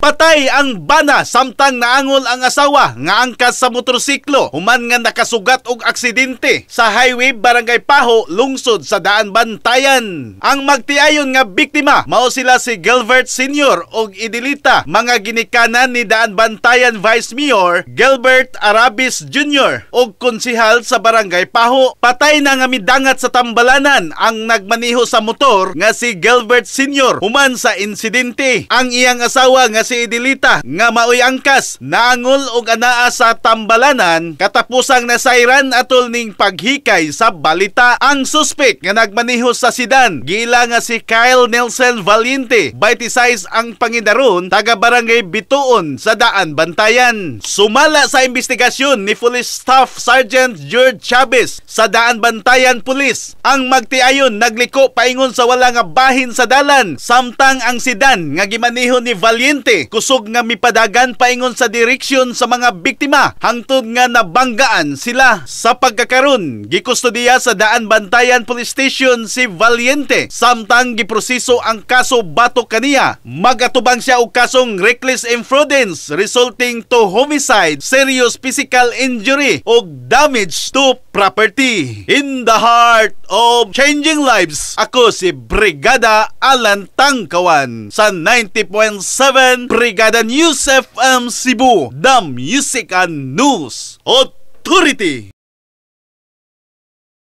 Patay ang bana samtang naangol ang asawa nga angkas sa motorsiklo human nga nakasugat og aksidente sa highway, Barangay Pajo, lungsod sa Daan Bantayan. Ang magtiayon nga biktima mao sila si Gilbert Sr. og Idilita, mga ginikanan ni Daan Bantayan Vice Mayor Gilbert Arabis Jr. og konsehal sa Barangay Pajo. Patay na nga midangat sa tambalanan ang nagmaniho sa motor nga si Gilbert Sr. human sa insidente. Ang iyang asawa nga si Idilita nga maoy angkas naangol og anaa sa tambalanan katapusang nasayran atol ning paghikay sa balita. Ang suspect nga nagmaniho sa sedan giila nga si Kyle Nelson Valiente, 26 ang pangidaron, taga Barangay Bituon sa Daan Bantayan. Sumala sa investigasyon ni Police Staff Sergeant George Chavez sa Daan Bantayan Police, ang magtiayon nagliko paingon sa wala nga bahin sa dalan samtang ang sedan nga gimaniho ni Valiente kusog nga mipadagan paingon sa direksyon sa mga biktima hangtod nga nabanggaan sila. Sa pagkakaron, gikustodiya sa Daan Bantayan Police Station si Valiente samtang giproseso ang kaso batok kaniya. Magatubang siya og kasong reckless imprudence resulting to homicide, serious physical injury ug damage to property. In the heart of changing lives, ako si Brigada Alan Tangkawan sa 90.7 Brigada News FM Cebu, the Music and News Authority.